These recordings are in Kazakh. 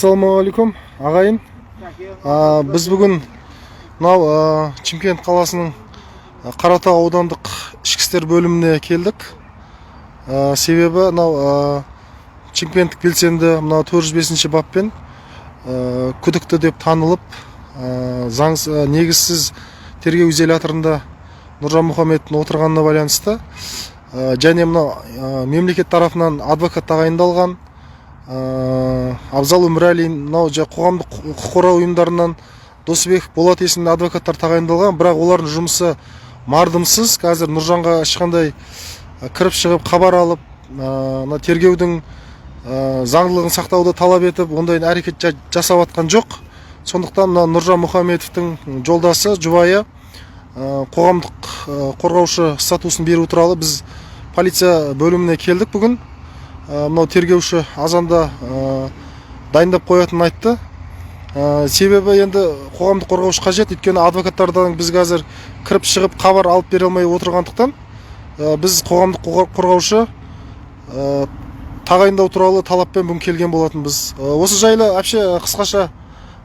Ассалаумағалейкум, ағайын. Біз бүгін мынау Шымкент қаласының Қаратау аудандық ішкі істер бөліміне келдік. Себебі мынау шымкенттік белсенді мынау 405 баппен күдікті деп танылып, заңсыз, негізсіз тергеу изоляторында Нұржан Мұхаммедтің отырғанына байланысты және мынау мемлекет тарапынан адвокат тағайындалған Абзал Өмірәлин, мынау қоғамдық құқық қорғау ұйымдарынан Досыбеков Болат есімді адвокаттар тағайындалған, бірақ олардың жұмысы мардымсыз. Қазір Нұржанға ешқандай кіріп шығып, хабар алып, мына тергеудің заңдылығын сақтауды талап етіп, ондай әрекет жасап жатқан жоқ. Сондықтан мына Нұржан Мұхамедовтің жолдасы, жұбайы қоғамдық қорғаушы статусын беру туралы біз полиция бөліміне келдік бүгін. Мынау тергеуші азанда дайындап қоятынын айтты. Себебі енді қоғамдық қорғаушы қажет, өйткені адвокаттардан біз қазір кіріп шығып, хабар алып бере алмай отырғандықтан, біз қоғамдық қорғаушы тағайындау туралы талаппен бүгін келген болатынбыз. Осы жайлы әпше, қысқаша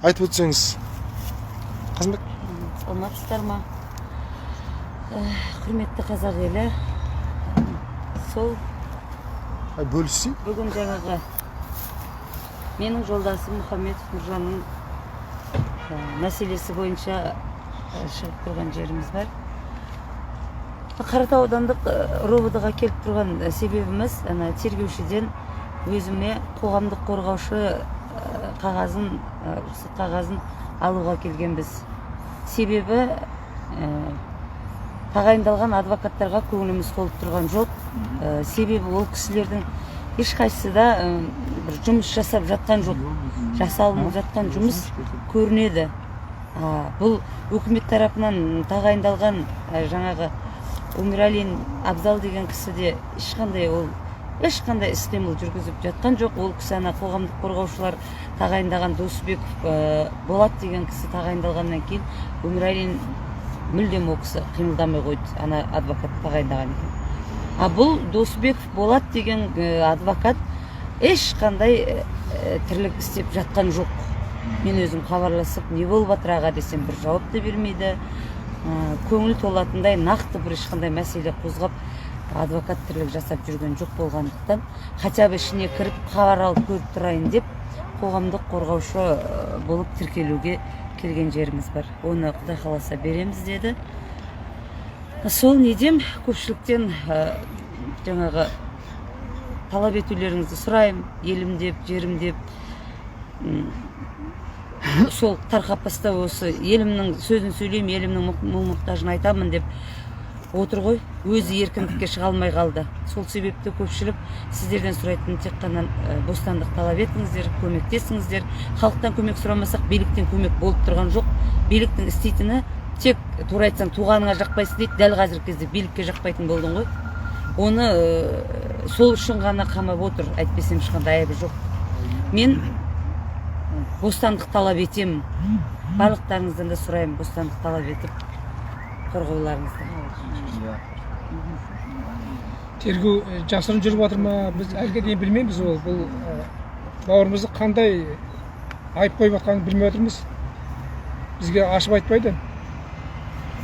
айтып өтсеңіз, Қызымбек. Саламатсыздар ма, құрметті қазақ елі? Сол Ай, бөліссей. Бүгін жаңағы менің жолдасым Мұхаммедов Нұржанның мәселесі бойынша шығып тұрған жеріміз бар. Қаратау аудандық РОВД ға келіп тұрған себебіміз ана тергеушіден өзіме қоғамдық қорғаушы қағазын, рұқсат қағазын алуға келгенбіз. Себебі тағайындалған адвокаттарға көңіліміз толып тұрған жоқ. Себебі ол кісілердің ешқайсысы да бір жұмыс жасап жатқан жоқ, жасалынып жатқан жұмыс көрінеді. Бұл өкімет тарапынан тағайындалған жаңағы Өміралин Абзал деген кісі де ешқандай, ол ешқандай іс қимыл жүргізіп жатқан жоқ. Ол кісі ана қоғамдық қорғаушылар тағайындаған Досыбеков Болат деген кісі тағайындалғаннан кейін Өміралин мүлдем, ол кісі қимылдамай қойды, ана адвокат тағайындаған екен. А бұл Досыбеков Болат деген адвокат ешқандай тірлік істеп жатқан жоқ. Мен өзім хабарласып, не болып жатыр, аға, десем, бір жауап та бермейді. Көңіл толатындай нақты бір ешқандай мәселе қозғап, адвокат тірлік жасап жүрген жоқ болғандықтан, хотя бы ішіне кіріп, хабар алып көріп тұрайын деп, қоғамдық қорғаушы болып тіркелуге келген жеріміз бар. Оны құдай қаласа береміз деді. Сол недем, көпшіліктен жаңағы талап етулеріңізді сұраймын. Елім деп, жерім деп, сол тарқатпаста осы елімнің сөзін сөйлеймін, елімнің мұң мұқтажын айтамын деп отыр ғой. Өзі еркіндікке шыға алмай қалды. Сол себепті көпшілік, сіздерден сұрайтын тек қана бостандық талап етіңіздер, көмектесіңіздер. Халықтан көмек сұрамасақ, биліктен көмек болып тұрған жоқ. Биліктің істейтіні тек, тура айтсаң, туғаныңа жақпайсың дейді. Дәл қазіргі кезде билікке жақпайтын болдың ғой. Оны сол үшін ғана қамап отыр, әйтпесем ешқандай айыбы жоқ. Мен бостандық талап етемін, барлықтарыңыздан да сұраймын бостандық талап етіп, қорғауларыңызды. Тергеу жасырын жүріп жатыр ма, біз әліге дейін білмейміз. Ол бұл бауырымызды қандай айып қойып жатқанын білмей отырмыз, бізге ашып айтпайды.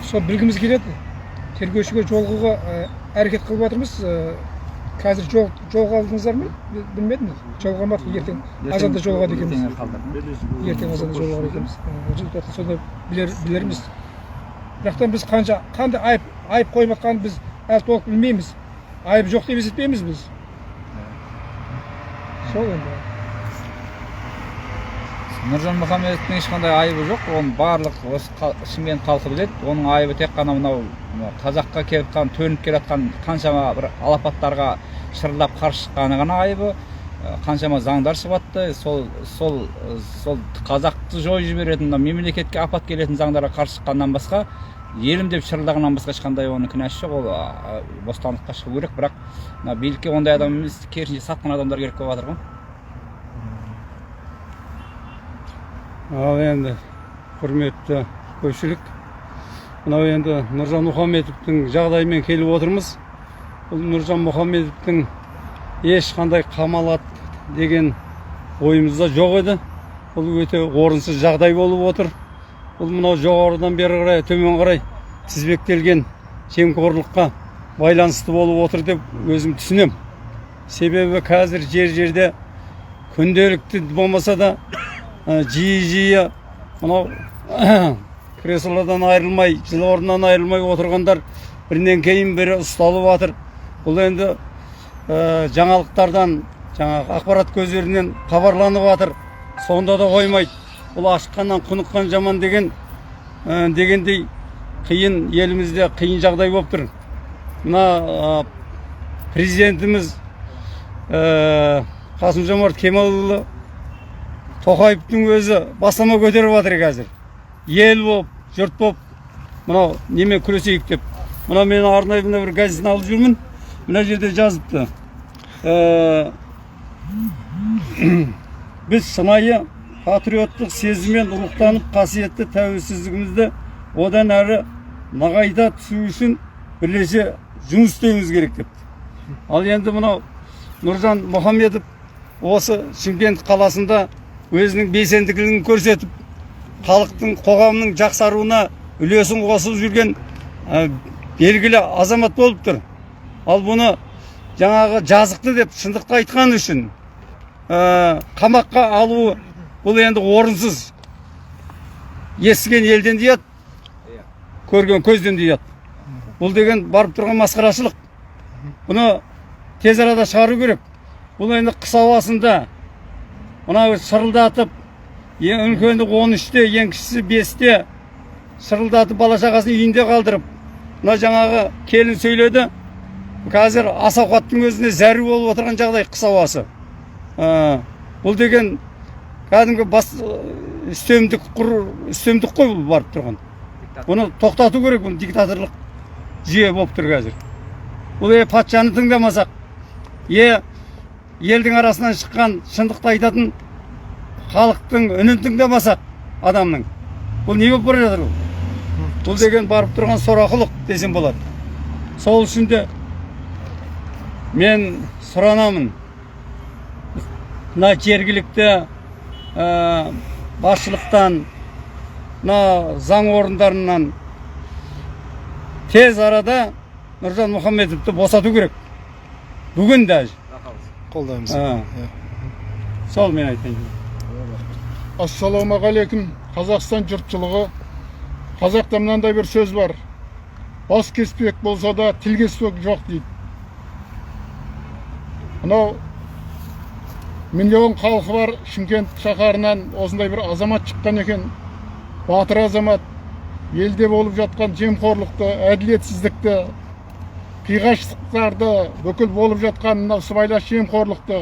Сол білгіміз келеді. Тергеушіге жолығуға әрекет қылып жатырмыз. Қазір жолыға алдыңыздар ма? Білмедім, жолыға алмадық. Ертең азанда жолығады екенбіз. Ертеңге қалдырдым. Ертең азанда жолығар екенбіз. Результатын сонда білерміз. Бірақтан біз қанша, қандай айып қойып жатқанын біз әлі толық білмейміз. Айып жоқ деп есептейміз біз сол енді. Нұржан Мұхамедовтің ешқандай айыбы жоқ, оның барлық осы Шымкент халқы біледі. Оның айыбы тек қана мынау қазаққа келіп қалған, төніп келе жатқан қаншама бір алапаттарға шырылдап қарсы шыққаны ғана айыбы. Қаншама заңдар шығып жатты, сол қазақты жойып жіберетін, мына мемлекетке апат келетін заңдарға қарсы шыққаннан басқа, елім деп шырылдағаннан басқа ешқандай оның кінәсі жоқ. Ол бостандыққа шығу керек, бірақ мына билікке ондай адам емес, керісінше сатқын адамдар керек болып жатыр ғой. Ал енді, құрметті көпшілік, мынау енді Нұржан Мұхамедовтің жағдайымен келіп отырмыз. Бұл Нұржан Мұхамедовтің ешқандай қамалады деген ойымызда жоқ еді. Бұл өте орынсыз жағдай болып отыр. Бұл мынау жоғарыдан бері қарай, төмен қарай тізбектелген жемқорлыққа байланысты болып отыр деп өзім түсінем. Себебі қазір жер жерде күнделікті болмаса да жиі-жиі мынау креслодан айырылмай, жыл орнынан айырылмай отырғандар бірінен кейін бірі ұсталып жатыр. Бұл енді жаңалықтардан, жаңағы ақпарат көздерінен хабарланып жатыр. Сонда да қоймайды. Бұл ашыққаннан құныққан жаман деген дегендей, қиын, елімізде қиын жағдай болып тұр. Мына президентіміз Қасым Жомарт Кемелұлы Тоқаевтың өзі бастама көтеріп жатыр қазір. Ел болып, жұрт болып мынау немен күресейік деп. Мына мен арнайы мына бір газетін алып жүрмін. Мына жерде жазыпты. Біз шынайы патриоттық сезіммен рухтанып, қасиетті тәуелсіздігімізді одан әрі нығайта түсу үшін бірлесе жұмыс істеуіміз керек депті. Ал енді мынау Нұржан Мұхамедов осы Шымкент қаласында өзінің белсенділігін көрсетіп, халықтың, қоғамның жақсаруына үлесін қосып жүрген белгілі азамат болып тұр. Ал бұны жаңағы жазықты деп, шындықты айтқан үшін қамаққа алуы, бұл енді орынсыз. Естіген елден де ұят, көрген көзден де ұят. Бұл деген барып тұрған масқарашылық. Бұны тез арада шығару керек. Бұл енді қыс ауасында мынау шырылдатып, ең үлкені 13-те, ең кішісі 5-те, шырылдатып, бала шағасын үйінде қалдырып, мына жаңағы келін сөйледі, қазір ас ауқаттың өзіне зәру болып отырған жағдай, қыс ауасы. Бұл деген кәдімгі бас үстемдік құр, үстемдік қой бұл барып тұрған. Бұны тоқтату керек. Бұны диктаторлық жүйе болып тұр қазір. Бұл е патшаны тыңдамасақ, е елдің арасынан шыққан, шындықты айтатын халықтың үнін тыңдамасақ адамның, бұл не болып бара жатыр? Бұл деген барып тұрған сорақылық десем болады. Сол үшін де мен сұранамын, мына жергілікті басшылықтан, мына заң орындарынан тез арада Нұржан Мұхамедовті босату керек, бүгін даже. Қолдаймыз. А. Сол мен айтайын. Ассалаумағалейкум, Қазақстан жұртшылығы! Қазақта мынандай бір сөз бар: бас кеспек болса да, тіл кеспек жоқ дейді. Мынау миллион халқы бар Шымкент шаһарынан осындай бір азамат шыққан екен, батыр азамат. Елде болып жатқан жемқорлықты, әділетсіздікті, қиғаштықтарды, бүкіл болып жатқан мынау сыбайлас жемқорлықты,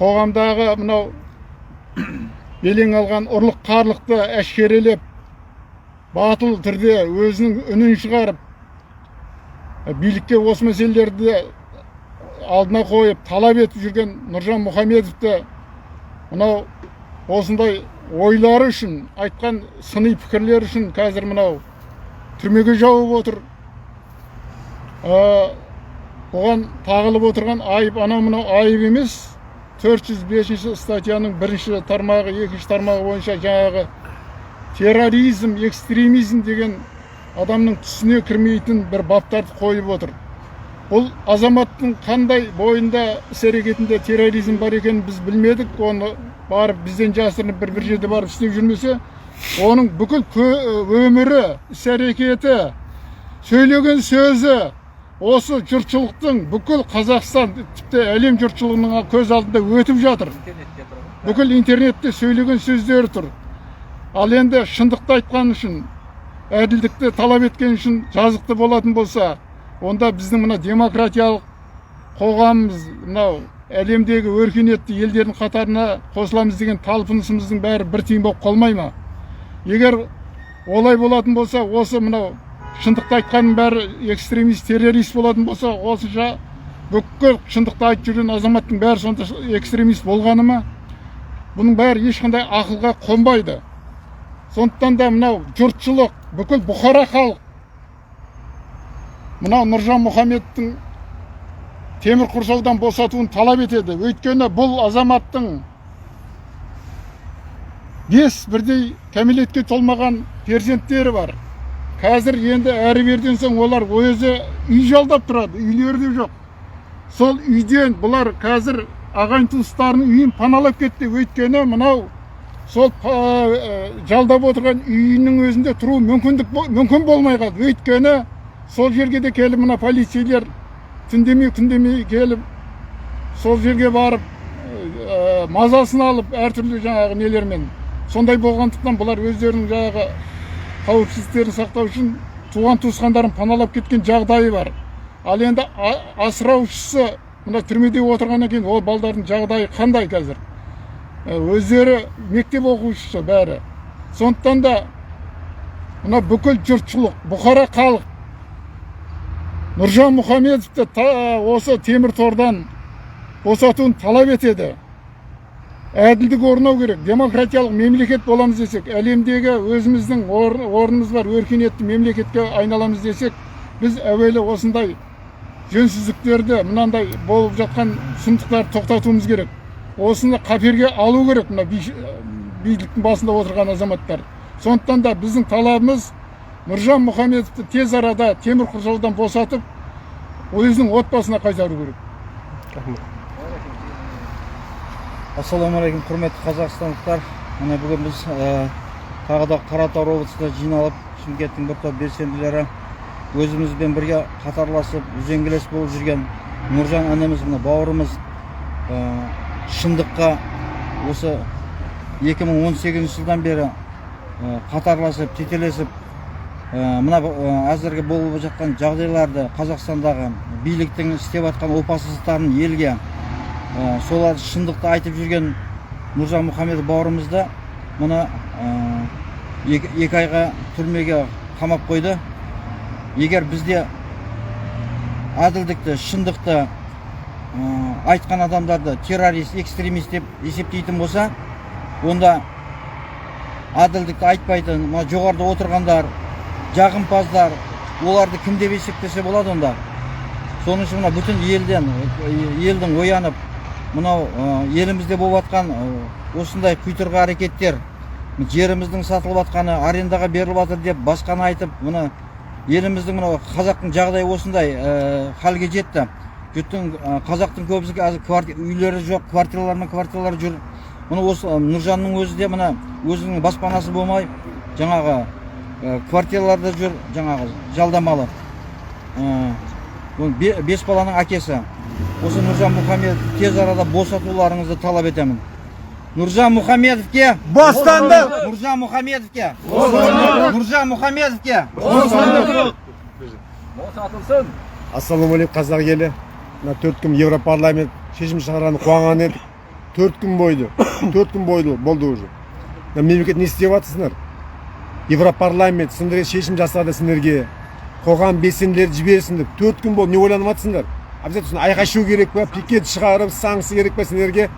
қоғамдағы мынау белең алған ұрлық қарлықты әшкерелеп, батыл түрде өзінің үнін шығарып, билікке осы мәселелерді алдына қойып, талап етіп жүрген Нұржан Мұхамедовті мынау осындай ойлары үшін, айтқан сыни пікірлері үшін қазір мынау түрмеге жауып отыр. Оған тағылып отырған айып анау мынау айып емес, 405 статьяның бірінші тармағы, екінші тармағы бойынша жаңағы терроризм, экстремизм деген адамның түсіне кірмейтін бір баптарды қойып отыр. Бұл азаматтың қандай бойында, іс әрекетінде терроризм бар екенін біз білмедік. Оны барып бізден жасырынып бір жерде барып істеп жүрмесе, оның бүкіл өмірі, іс әрекеті, сөйлеген сөзі осы жұртшылықтың, бүкіл Қазақстан, тіпті әлем жұртшылығының көз алдында өтіп жатыр. Бүкіл интернетте сөйлеген сөздері тұр. Ал енді шындықты айтқан үшін, әділдікті талап еткен үшін жазықты болатын болса, онда біздің мына демократиялық қоғамымыз, мынау әлемдегі өркениетті елдердің қатарына қосыламыз деген талпынысымыздың бәрі бір тиын болып қалмай ма? Егер олай болатын болса, осы мынау шындықты айтқанның бәрі экстремист, террорист болатын болса, осынша бүкіл шындықты айтып жүрген азаматтың бәрі сонда экстремист болғаны ма? Бұның бәрі ешқандай ақылға қонбайды. Сондықтан да мынау жұртшылық, бүкіл бұқара халық мынау Нұржан Мұхамедтің темір құрсаудан босатуын талап етеді. Өйткені бұл азаматтың 5 бірдей кәмелетке толмаған перзенттері бар. Қазір енді әрі берден соң олар өзі үй жалдап тұрады, үйлері де жоқ. Сол үйден бұлар қазір ағайын туыстарының үйін паналап кетті. Өйткені мынау сол жалдап отырған үйінің өзінде тұру мүмкін болмай қалды. Өйткені сол жерге де келіп мына полицейлер түндемей күндемей келіп, сол жерге барып мазасын алып, әртүрлі жаңағы нелермен. Сондай болғандықтан бұлар өздерінің жаңағы қауіпсіздіктерін сақтау үшін туған туысқандарын паналап кеткен жағдайы бар. Ал енді асыраушысы мына түрмеде отырғаннан кейін ол балдардың жағдайы қандай қазір? Өздері мектеп оқушысы бәрі. Сондықтан да мына бүкіл жұртшылық, бұқара халық Нұржан Мұхамедовті осы темір тордан босатуын талап етеді. Әділдік орнау керек. Демократиялық мемлекет боламыз десек, әлемдегі өзіміздің орнымыз бар өркениетті мемлекетке айналамыз десек, біз әуелі осындай жөнсіздіктерді, мынандай болып жатқан сұмдықтарды тоқтатуымыз керек. Осыны қаперге алу керек мына биліктің басында отырған азаматтар. Сондықтан да біздің талабымыз: Нұржан Мұхамедовті тез арада темір құрсаудан босатып, өзінің отбасына қайтару керек. Рахмет. Ассалаумағалейкум, құрметті қазақстандықтар! Міне, бүгін біз тағы да Қаратау РОВД-сында жиналып, Шымкенттің бір топ белсенділері өзімізбен бірге қатарласып, үзеңгілес болып жүрген Нұржан ініміз, мына бауырымыз, шындыққа осы 2018 жылдан бері қатарласып, тетелесіп, мына әзіргі болып жатқан жағдайларды, Қазақстандағы биліктің істеп жатқан опасыздықтарын елге, солар шындықты айтып жүрген Нұржан Мұхамедов бауырымызды мына 2 айға түрмеге қамап қойды. Егер бізде әділдікті, шындықты айтқан адамдарды террорист, экстремист деп есептейтін болса, онда әділдікті айтпайтын мына жоғарыда отырғандар, жағымпаздар, оларды кім деп есептесе болады онда? Соның үшін мына бүтін елдің оянып, мынау елімізде болып жатқан осындай құйтырғы әрекеттер, жеріміздің сатылып жатқаны, арендаға беріліп жатыр деп басқаны айтып, мына еліміздің, мынау қазақтың жағдайы осындай халге жетті. Жұрттың, қазақтың көбісі қазір үйлері жоқ, квартиралар мен квартиралар жүр. Мына осы Нұржанның өзі де мына өзінің баспанасы болмай, жаңағы квартираларда жүр, жаңағы жалдамалы. Ол бес баланың әкесі. Осы Нұржан Мұхамедов тез арада босатуларыңызды талап етемін. Нұржан Мұхамедовке Бостандық! Нұржан Мұхамедовке! Нұржан Мұхамедовке! Босатылсын! Ассалаумағалейкум, қазақ елі! Мына 4 күн Европарламент шешім шығарғанын қуанған едік. 4 күн бойды, 4 күн бойды болды уже. Мына мемлекет, не істеп жатырсыңдар? Европарламент сендерге шешім жасады, сендерге қоғам белсенділері жіберсін деп. 4 күн болды, не ойланып жатсыңдар? Обязательно айқай шу керек па, пикет шығарып, санкция керек па сендерге?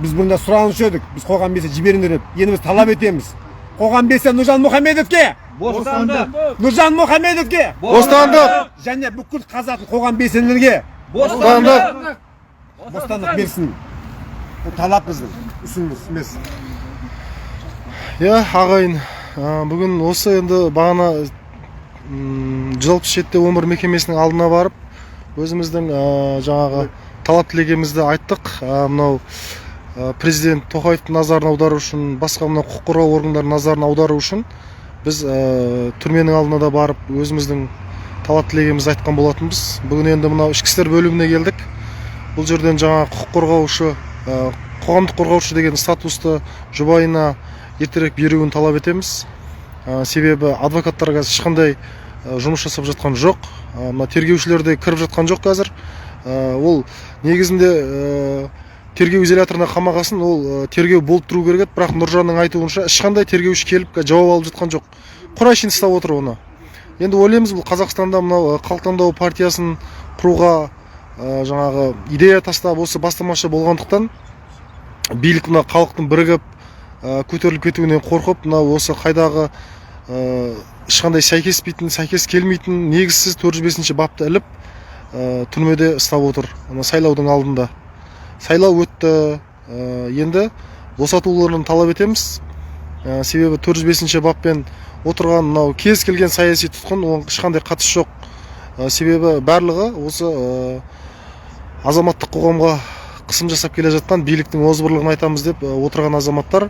Біз бұрында сұранушы едік, біз қоғам белсенді жіберіңдер деп. Енді біз талап етеміз: қоғам белсенді Нұржан Мұхамедовке! Бостандық! Нұржан Мұхамедовке! Бостандық! Және бүкіл қазақтың қоғам белсенділерге Бостандық! бостандық берсін. Бұл талап, біздің ұсыныс емес. Иә, ағайын, бүгін осы енді бағана 167-11 мекемесінің алдына барып, өзіміздің жаңағы талап тілегімізді айттық. Мынау президент Тоқаевтың назарын аудару үшін, басқа мынау құқық қорғау органдарының назарын аудару үшін біз түрменің алдына да барып, өзіміздің талап тілегімізді айтқан болатынбыз. Бүгін енді мынау ішкі істер бөліміне келдік. Бұл жерден жаңа құқық қорғаушы, қоғамдық қорғаушы деген статусты жұбайына ертерек беруін талап етеміз. Себебі адвокаттар қазір ешқандай жұмыс жасап жатқан жоқ. Мына тергеушілер де кіріп жатқан жоқ қазір. Ол негізінде тергеу изоляторына қамағасын, ол тергеу болып тұру керек еді, бірақ Нұржанның айтуынша, ешқандай тергеуші келіп жауап алып жатқан жоқ, құр әшейін ұстап отыр оны. Енді ойлаймыз, бұл Қазақстанда мынау халық таңдауы партиясын құруға жаңағы идея тастап, осы бастамашы болғандықтан, билік мына халықтың бірігіп көтеріліп кетуінен қорқып, мынау осы қайдағы ешқандай сәйкеспейтін, сәйкес келмейтін, негізсіз 405 бапты іліп, түрмеде ұстап отыр. Ана сайлаудың алдында, сайлау өтті, енді босатуларын талап етеміз. Себебі 405 баппен отырған мынау кез келген саяси тұтқын, оған ешқандай қатысы жоқ. Себебі барлығы осы азаматтық қоғамға қысым жасап келе жатқан биліктің озбырлығын айтамыз деп отырған азаматтар.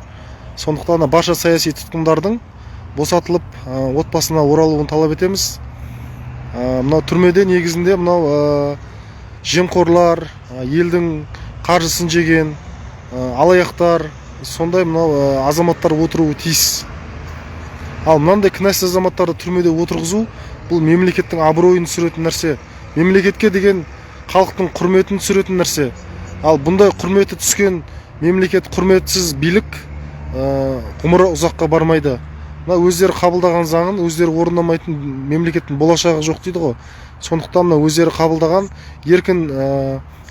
Сондықтан да барша саяси тұтқындардың босатылып, отбасына оралуын талап етеміз. Мынау түрмеде негізінде мынау жемқорлар, елдің қаржысын жеген алаяқтар, сондай мынау азаматтар отыруы тиіс. Ал мынандай кінәсіз азаматтарды түрмеде отырғызу — бұл мемлекеттің абыройын түсіретін нәрсе, мемлекетке деген халықтың құрметін түсіретін нәрсе. Ал бұндай құрметі түскен мемлекет, құрметсіз билік ғұмыры ұзаққа бармайды. Мына өздері қабылдаған заңын өздері орындамайтын мемлекеттің болашағы жоқ дейді ғой. Сондықтан мына өздері қабылдаған еркін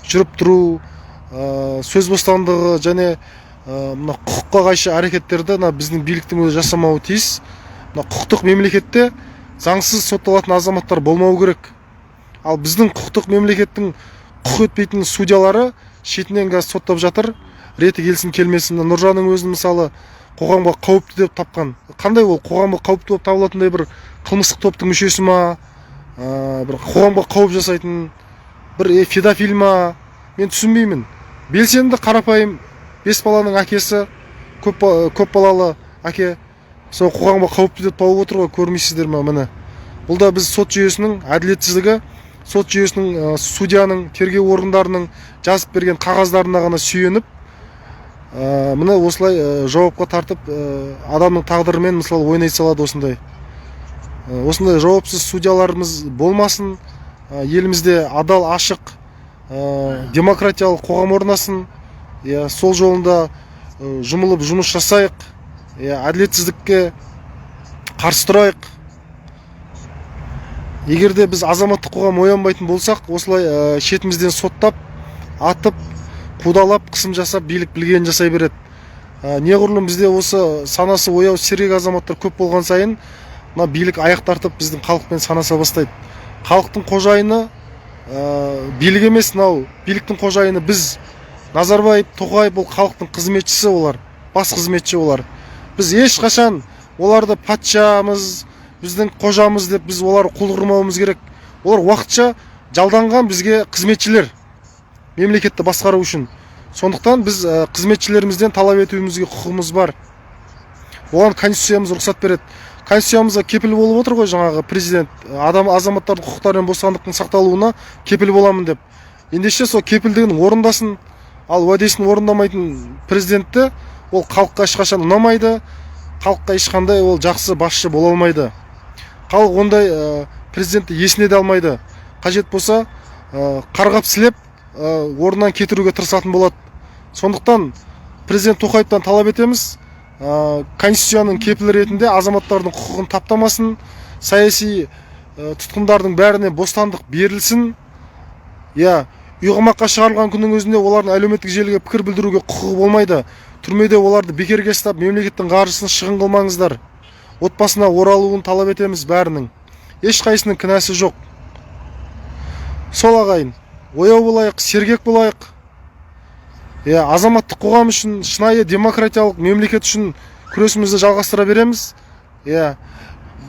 жүріп тұру, сөз бостандығы және мына құқыққа қайшы әрекеттерді мына біздің биліктің өзі жасамауы тиіс. Мына құқықтық мемлекетте заңсыз сотталатын азаматтар болмау керек. Ал біздің құқықтық мемлекеттің құқық етпейтін судьялары шетінен қазір соттап жатыр, реті келсін келмесін. Нұржанның өзін, мысалы, қоғамға қауіпті деп тапқан. Қандай ол қоғамға қауіпті болып табылатындай бір қылмыстық топтың мүшесі ма, бір қоғамға қауіп жасайтын бір педофил ма, мен түсінбеймін. Белсенді, қарапайым бес баланың әкесі, көп балалы әке, сол қоғамға қауіпті деп тауып отыр ғой, көрмейсіздер ма? Міне, бұл да біз сот жүйесінің әділетсіздігі. Сот жүйесінің, судьяның, тергеу орындарының жазып берген қағаздарына ғана сүйеніп, міне осылай жауапқа тартып, адамның тағдырымен, мысалы, ойнай салады осындай. Осындай жауапсыз судьяларымыз болмасын, елімізде адал, ашық, демократиялық қоғам орнасын. Иә, сол жолында жұмылып жұмыс жасайық, иә, әділетсіздікке қарсы тұрайық. Егер де біз, азаматтық қоғам, оянбайтын болсақ, осылай шетімізден соттап, атып, қудалап, қысым жасап, билік білгенін жасай береді. Неғұрлым бізде осы санасы ояу, сергек азаматтар көп болған сайын, мына билік аяқ тартып, біздің халықпен санаса бастайды. Халықтың қожайыны билік емес, мынау биліктің қожайыны біз. Назарбаев, Тоқаев — бұл халықтың қызметшісі, олар бас қызметші олар. Біз ешқашан оларды патшамыз, біздің қожамыз деп, біз олар құл қылмауымыз керек. Олар уақытша жалданған бізге қызметшілер мемлекетті басқару үшін. Сондықтан біз қызметшілерімізден талап етуімізге құқығымыз бар, оған конституциямыз рұқсат береді. Конституциямызға кепіл болып отыр ғой жаңағы президент адам азаматтардың құқықтары мен бостандықтың сақталуына кепіл боламын деп. Ендеше сол кепілдігін орындасын. Ал уәдесін орындамайтын президентті, ол халыққа ешқашан ұнамайды, халыққа ешқандай ол жақсы басшы бола алмайды. Халық ондай президентті есіне де алмайды, қажет болса, қарғап сілеп, орнынан кетіруге тырысатын болады. Сондықтан президент Тоқаевтан талап етеміз, конституцияның кепілі ретінде азаматтардың құқығын таптамасын, саяси тұтқындардың бәріне бостандық берілсін. Иә, үйқамаққа шығарылған күннің өзінде олардың әлеуметтік желіге пікір білдіруге құқығы болмайды. Түрмеде оларды бекерге ұстап, мемлекеттің қаржысын шығын қылмаңыздар. Отбасына оралуын талап етеміз бәрінің, ешқайсының кінәсі жоқ. Сол, ағайын, ояу болайық, сергек болайық. Иә, азаматтық қоғам үшін, шынайы демократиялық мемлекет үшін күресімізді жалғастыра береміз. Иә,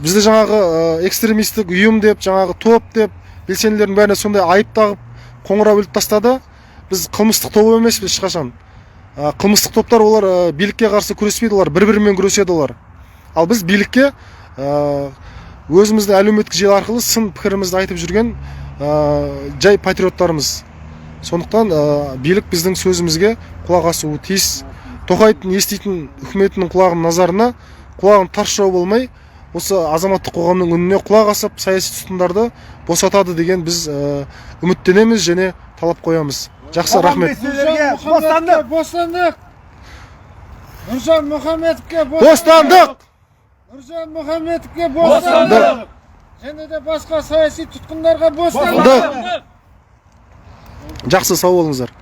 бізді жаңағы экстремистік ұйым деп, жаңағы топ деп, белсенділердің бәріне сондай айып тағып, қоңырау іліп тастады. Біз қылмыстық топ емеспіз ешқашан. Қылмыстық топтар олар билікке қарсы күреспейді, олар бір бірімен күреседі олар. Ал біз билікке өзіміздің әлеуметтік желі арқылы сын пікірімізді айтып жүрген жай патриоттарымыз. Сондықтан билік біздің сөзімізге құлақ асуы тиіс. Тоқаевтың еститін үкіметінің құлағының назарына, құлағын тарс жауып болмай, осы азаматтық қоғамның үніне құлақ асып, саяси тұтқындарды босатады деген біз үміттенеміз және талап қоямыз. Жақсы, рахмет. Бостандық! Бостандық! Нұржан Мұхаммедовке! Бостандық! Нұржан Мұхаммедовке бостандық! Және де басқа саяси тұтқындарға бостандық! Жақсы, сау болыңыздар.